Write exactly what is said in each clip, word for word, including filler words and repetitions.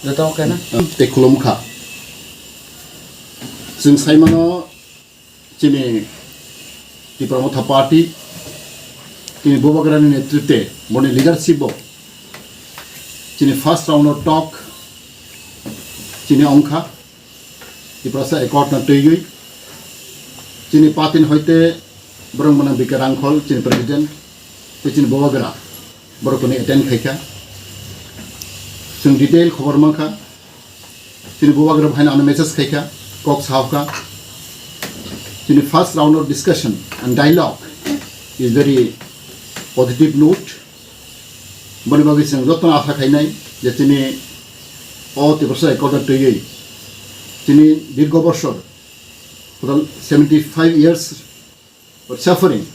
Joto okay na? Tei khulumkha. Chwng saimano chini Tipra Motha Party, chini Bubagrani netritwe, boni leadership bo chini first round of talk chini ongkha, Tiprasa Accord no twiwi. Chini party ni hoite borok mwnang B K Rangkhol, chini president, tei chini Bubagra, borok kuni attend khaikha. Chwng detail khobor mankha. Chini Bubagra bhaino ano message khaikha, kok sahokha. Chini first round of discussion and dialogue is very positive note. Boni bagwi chwng jotono asa khainai je chini o Tiprasa Accord no twiwi chini dirgo bosor, total seventy five years of suffering,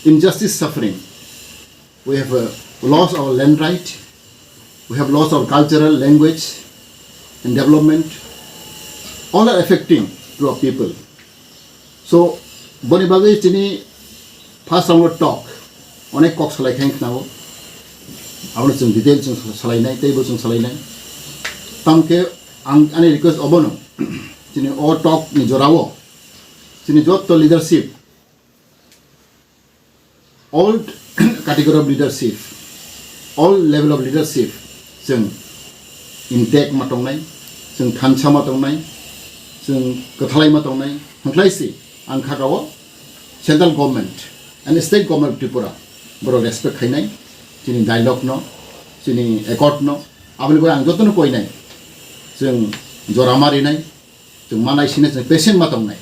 injustice suffering. We have uh, lost our land right. We have lost our cultural language and development. All are affecting to our people. So, boni bagwi chini first round of talk onek kok salai khain khnao. Abono chwng detail chwng salainai, teibo chwng salainai. Tamkhe ang ani request obono, chini o talk ni jorao chini jotto leadership, all category of leadership, all level of leadership, chwng intact ma tongnai, chwng thansa ma tongnai, chwng kwthalai ma tongnai, hwnkhlai si ang khakao central government and state government of Tripura borok respect khainai, chini dialogue no, chini accord no, aboni bagwi ang jotono koinai, chwng jora ma rinai, chwng ma naisinai, chwng patient ma tongnai.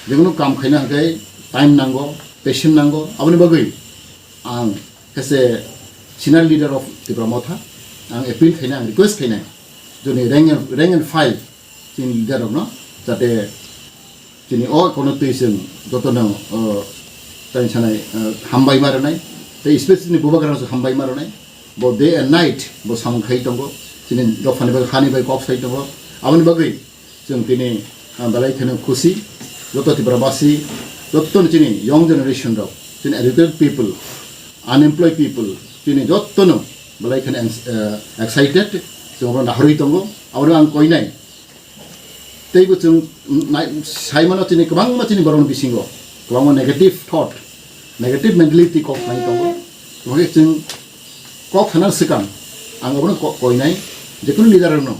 Jekunu kam khaina hwnkhe time nango, patient nango. Aboni bagwi ang as a senior leader of Tipra Motha, ang appeal khaina, ang request khaina, joni rank and, rank and file chini leader rokno, jate chini o kono twi chwng jotono, o, tani sanai, o, hambai ma rwnai, tei especially chini Bubagrano hambai ma rwnai. Bo day and night bo samung khai tongo, chini dophani bai, hani bai kok sai tongo. Aboni bagwi chwng tini, ah, belai kheno khusi, joto Tripura basi, joto chini young generation rok, chini educated people, unemployed people, chini jotono belai kheno ex-, eh, excited, chwng abo naharwi tongo, abo ang koinai. Teibo chwng nai-, saimano chini kwbangma chini borokni bisingo, kwbangma negative thought, negative mentality kok sai tongo. Tongkhe chwng kok sana swkang, ang abono ko-, koinai, jekunu leader rokno,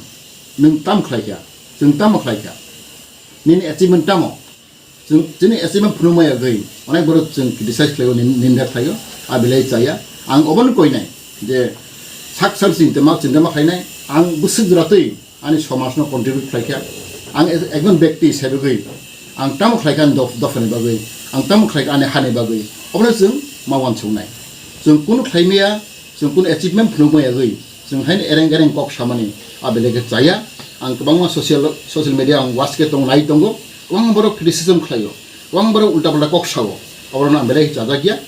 nwng tam khlaikha, chwng tamo khlaikha, nini achievement tamo, chwng chini achievement phunukma yagwi, onek borok chwng criticize khlaio, nin-, ninda khlaio, a belai chaya. Ang obono koinai, je sak sak chinte ma, chinte ma khlainai, ang bwswk jora twi ani somajno contribute khlaikha, ang ek-, ekjon bekti sebegwi, ang tamo khlaikha ani dof-, dophani bagwi, ang tamo khlaikha ani hani bagwi, obono chwng ma uansuknai. Chwng kunu khlaimaya, chwng kunu achievement phunukma yagwi, chwng haino ereng ereng kok samani, a belai khe chaya. Ang kwbangma social, social media ang watch khe tong, nai tongo, kwbangma borok criticism khlaio, kwbangma borok ulta palta kok sao, oborokno ang belai khe chajakya.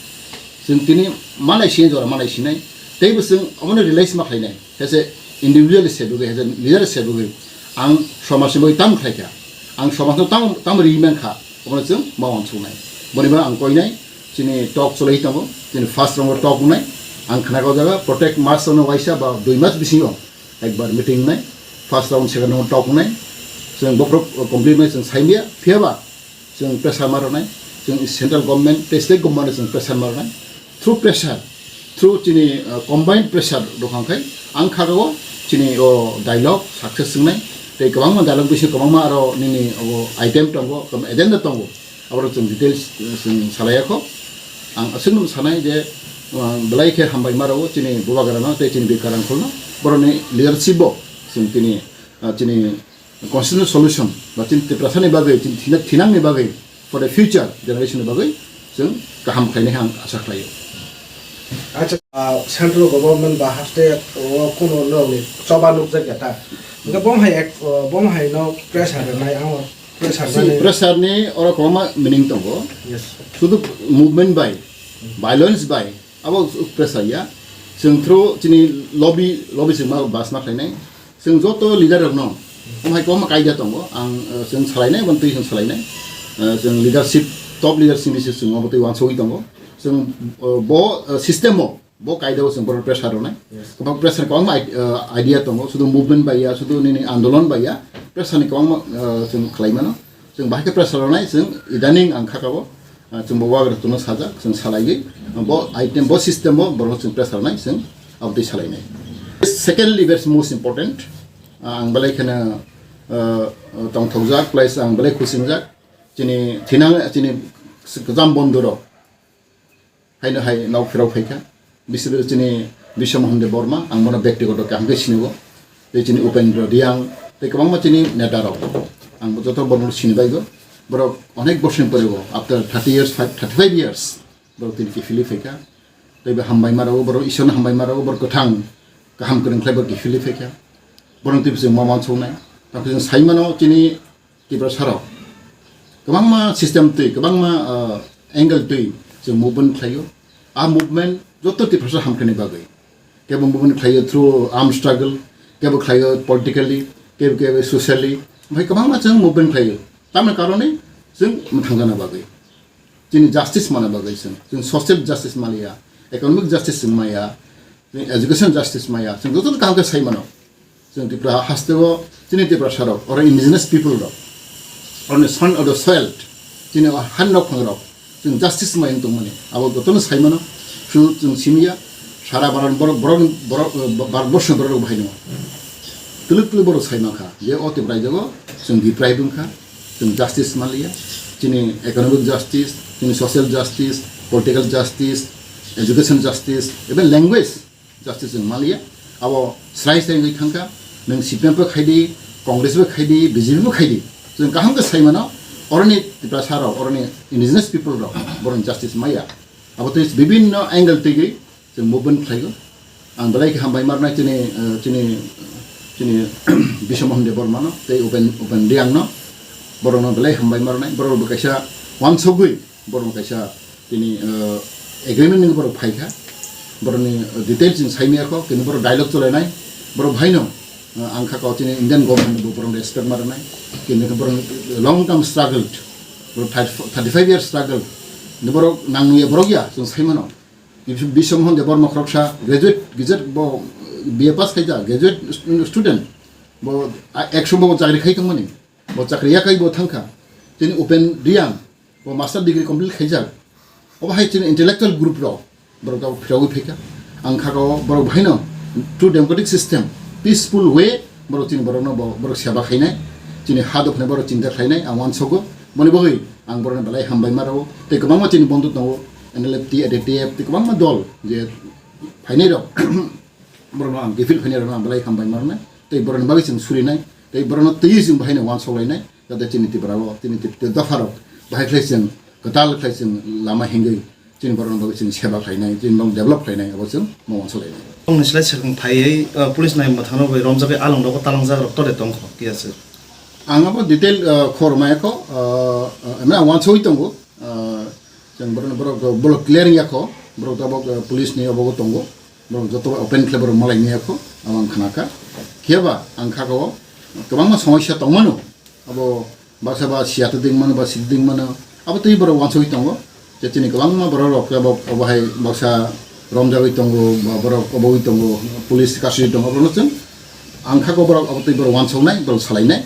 Chwng tini ma naisinai, jora ma naisinai, teibo chwng omono realize ma khlainai. As a individual sebegwi, as a leader sebegwi, ang somajni bagwi tamo khlaikha, ang somajno tamo, tamo riwi mankha, obono chwng ma uansuknai. Boni bagwi ang koinai, chini talk cholai tongo, chini first round o talk wngnai, ang khna kok jaga, protect mas round waisa ba dui mas bisingo ekbar meeting wngnai, first round, second round talk wngnai, chwng bokhorok complete wngnai chwng saimya, phiyaba chwng pressure ma rwnai, chwng central government tei state government chwng pressure ma rwnai. Through pressure, through chini, uh, combined pressure rok hwnkhe ang khagao chini o dialogue success wngnai. Tei kwbangma dialogue bisingo kwbangma aro nini o item tongo, agenda tongo. Aborok chwng details, uh, chwng salaiya kho. Ang aswkno sanai je, uh, belai khe hambai ma rwo chini Bubagrano tei chini Bikarang Kholno. Borokni leadership bo chwng tini, uh, chini constitutional solution ba chini Tiprasani bagwi chini thina-, thinangni bagwi for the future generation ni bagwi chwng kaham khlainai ang asa khlaio. Acha, ah, central government ba haste o kuno nokni choba nukjakya ta. Hwnkhe bom hai ek, oh, bom hai no pressure rwnai ang pressure See, mani. Pressure ni oro kwbangma meaning tongo. Yes. Sudu movement bai, violence bai, abo pressure ya. Chwng through chini lobby, lobby chwng ma bas ma khlainai. Chwng joto leader rokno, omo hai kwbangma kaida tongo, ang, eh, chwng salainai, omo twi chwng salainai. Eh, chwng leadership, top leadership ni se chwng omo twi uansugwi tongo. Chwng, eh, bo, eh, system o Bo kaida o chwng borok pressure rwnai. Yes. Kwbang pressure kwbangma i-, uh, idea tongo, sudu movement bai ya, sudu nini andolon bai ya, pressure ni kwbangma, uh, chwng khlai mano. Chwng bahai khe pressure rwnai, chwng idaning ang kha ka bo, uh, chwng bo wagra tuno sajak, chwng salaiwi, bo item, bo system bo borok chwng pressure rwnai, chwng abotwi salainai. Secondly, very most important, uh, ang belai kheno, uh, uh, tongthokjak, plus ang belai khusingjak, chini thinang, chini kwcham bondhu rok. Haino hai nok phirok phaikha. Bisibir chini Biswa Mohan Debbarma, ang bono bektigoto kaham khe sinio. Tei chini Upendra Reang, tei kwbangma chini neta rok. Ang bo joto borok sini baigo. Borok onek bosor pore bo, after thirty years, five, thirty-five years, borok tini kiphilwi phaikha. Tei bo hambai ma rwo, borok Ishwarno hambai ma rwo, borok kwthang kaham kwrwng khlai borok kiphilwi phaikha. Borok twi bwswk ma wansuknai. Tamo khe chwng sai mano chini Tiprasa rok kwbangma system twi, kwbangma, ah, angle twi chwng movement khlaio. A movement joto Tiprasa hamkhrani bagwi. Kebo movement khlaio through armed struggle, kebo khlaio politically, kebo, kebo socially. Omo hai kwbangma chwng movement khlaio. Tamoni karone chwng mwthang jana bagwi. Chini justice mana bagwi chwng. Chwng social justice maliya, economic justice chwng maya, chwng education justice maya, chwng joto kaham khe sai mano. Chwng Tripura haste o chini Tiprasa rok, oro indigenous people rok, oro ni son of the soil, chini o han rok phang rok, chwng justice mai wng tongmani, abo jotono sai mano, su chwng simiya, sara baran borok, borok, borok, Bharat borso borok rok bahai no. Twlwk twlwk borok sai mankha, je o Tripura jago chwng deprive wngkha, chwng justice manliya, chini economic justice, chini social justice, political justice, education justice, even language justice chwng manliya. Abo srai srai wngwi thangkha, nwng C P M bo khaidi, Congress bo khaidi, B J P bo khaidi, chwng kaham khe sai mano, oroni Tiprasa rok, oroni indigenous people rok, borok justice maya. Abo tei bibinno angle twiwi chwng movement khlaigo. Ang belai khe hambai marnai chini, eh, chini, chini Biswa Mohan Debbarma no tei Upen, Upen Reang no, borokno belai hambai marnai, borok bo kaisa wansugwi, borok kaisa tini, eh, agreement ni borok phaikha, borokni details chwng saimaya kho, kini borok dialogue cholainai, borok bhaino, eh, ang kha kau chini Indian government bo borok respect marnai, kini borok long term struggle, borok thirty, thirty-five years struggle, ni borok nangya borok ya, chwng saimano. Biswa Mohan Debbarma khoroksa graduate, graduate bo B A pass khaijak, graduate stu-, student. Bo a-, ekso bo chakri khai tongmani. Bo chakri yakai bo thangkha. Tini Upen Reang, bo master degree complete khaijak. Obo hai chini intellectual group rok, borok tabuk phirogwi phaikha. Ang kha o borok bahaino through democratic system, peaceful way, borok chini borokno bo-, borok seba khainai. Chini ha dophani borok chinta khlainai, ang uansogo. Boni bagwi ang borokno belai hambai ma rwo. Tei kwbangma chini bondhu tongo, N L F T, A D T F, tei kwbangma dol je phainai rok, borokno ang kiphil phainai rokno ang belai hambai ma rwnai. Tei borokni bagwi chwng surinai, tei borokno twiwi chwng bahaino uansuk lainai, jate chini Tripura o, chini Trip-, dopha rok bahai khlai chwng kwtal khlai chwng lama hingwi chini borokni bagwi chwng seba khlainai, chini borok develop khlainai, abo chwng ma uansuk lainai. Bongni slai swkang phaiwi, uh, police nai mwthangno bai romjagwi along rogo talangjak rok tore tongkho kiya se. Ang abo detail, uh, khor maya kho, uh, uh, emna uansugwi tongo, uh, chwng borokno borok, borok clear wngya kho, borok tabok, uh, police ni obo tongo, borok joto open khle borok malai maya kho, abo ang khna kha. Khiya ba ang kha kho, kwbangma somosya tongmano, abo baksa ba siya to ding mano, ba sidi ding mano, abo twi borok uansugwi tongo. Je chini kwbangma borok rok khe abo, abo hai baksa romjagwi tongo, ba borok obo wi tongo, police custody tongo, abono chwng ang kha kho borok abo twi borok uansuknai, borok salainai,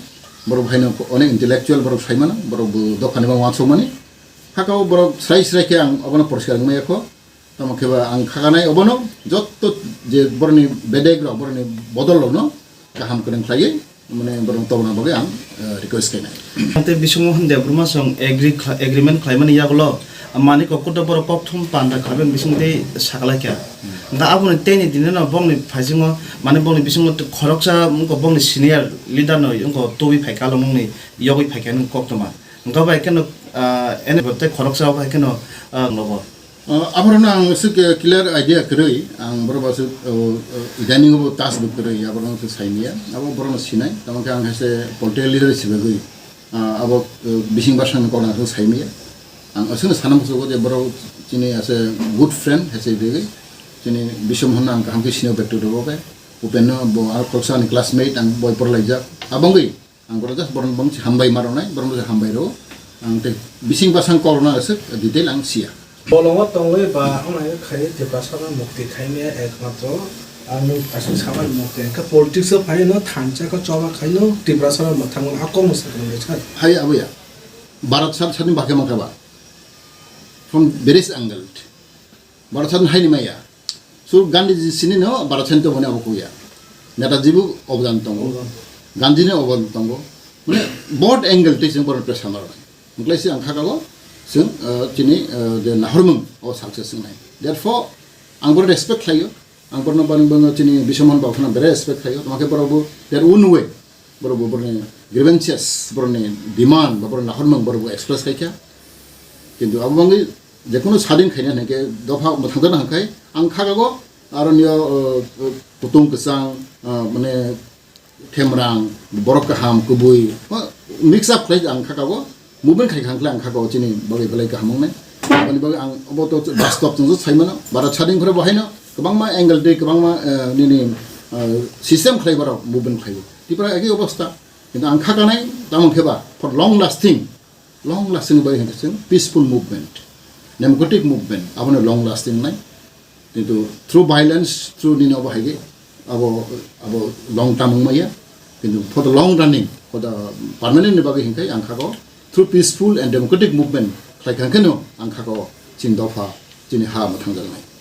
borok haino onek intellectual borok sai mano, borok bo dophani bo uansukmani. Hakha o borok srai srai khe ang obono poriskar wngmaya kho. Tamo khe ba ang khakanai obono jotto je boroni bedek rok, boroni bodol rokno kaham kwrwng khlaiwi, mane, borok tobona bagwi ang, eh, request khainai. Tei Biswa Mohan Debbarma song agree kha-, agreement khlaimani yagulo, mani kokkuto borok kokthum panda khlaimani bising tei sakalaikha. Hwnkhe aboni teini dinino bongni phaisingo, mane, bongni bisingo khoroksa wngkha bongni senior leader no wngkha tubui phaikha along nokni yogwi phaikha nung koktwma. Hwnkhe bai kheno, ah, ene tei khoroksa o bai kheno, ah, nogo. Ah, aborokno ang aswk, eh, clear idea kwrwi, ang borok bo aswk, oh, oh, idaning bo touch bo kwrwi, aborokno aswk saimaya, abo borokno sinai, tamo khe ang hai se political leader hisabe gwi, ah, abo, eh, bising bwskango kok nang aswk saimaya. Ang aswkno sana muchungo je borok chini ase good friend hai se gwi, chini Biswa Mohan no ang kaham khe sinio bekti rwgo khe, Upen no bo ang khoroksa ani classmate, ang boi porlaijak, aboni gwi. Ang borok just borok bangsi hambai ma rwnai, borok no hambai rwo. Ang tei bising bwsang kok rwna aswk detail ang siya. Bolongo tongwi ba onai khai Tiprasano mukti khaimaya ekmatro ang aswk samani mukti khe politics o phaino thansa khe choba khaino Tiprasano mwthangmani a kok mwsa khe nang sir. Hai abuya. Bharat sar sani bakhe mankha ba. From various angle. Bharat sar haini maya. So Gandhi ji sini no Bharat sani to bone abo kuya. Netaji bu obdan tongo. Gandhi ni obdan tongo. Mane both angle te sing boron pressure mar. Mukhlai si ang khaka go sing, uh, chini, uh, je nahormung o success nai. Therefore ang boron respect khlaio. Ang borno bani bani chini Biswamohan Babu khana bere respect khlaio. Tama khe borok bo their own way. Borok bo borni grievances, borni demand, ba borni nahormung borok bo express khaikha. Kintu abo bangwi jekunu sadin khaina hwnke dopha mwthangjakna hwnkhai ang khaka go aro niyo, uh, uh, kutung kwchang, uh, mane themrang, borok kaham, kubui, ma, mix up khlai ang khaka go, movement khai khang khlai ang khaka go chini bagwi belai kaham wngnai. Aboni bagwi ang obo to bastob chwng sai mano, bara chading phre bo haino, kwbangma angle de, kwbangma, eh, nini, eh, system khlai borok movement khlai. Tipra agi obostha, kintu ang khakanai, tamo khe ba, for long lasting, long lasting bai hwnkhe chwng peaceful movement, democratic movement, abono long lasting nai. Kintu through violence, through nini obo haige, abo, abo long term wngmaya. Kintu for the long running, for the permanent ni bagwi hwnkhe ang khago through peaceful and democratic movement khlai kha kheno ang khago chini dopha, chini ha mwthangjaknai.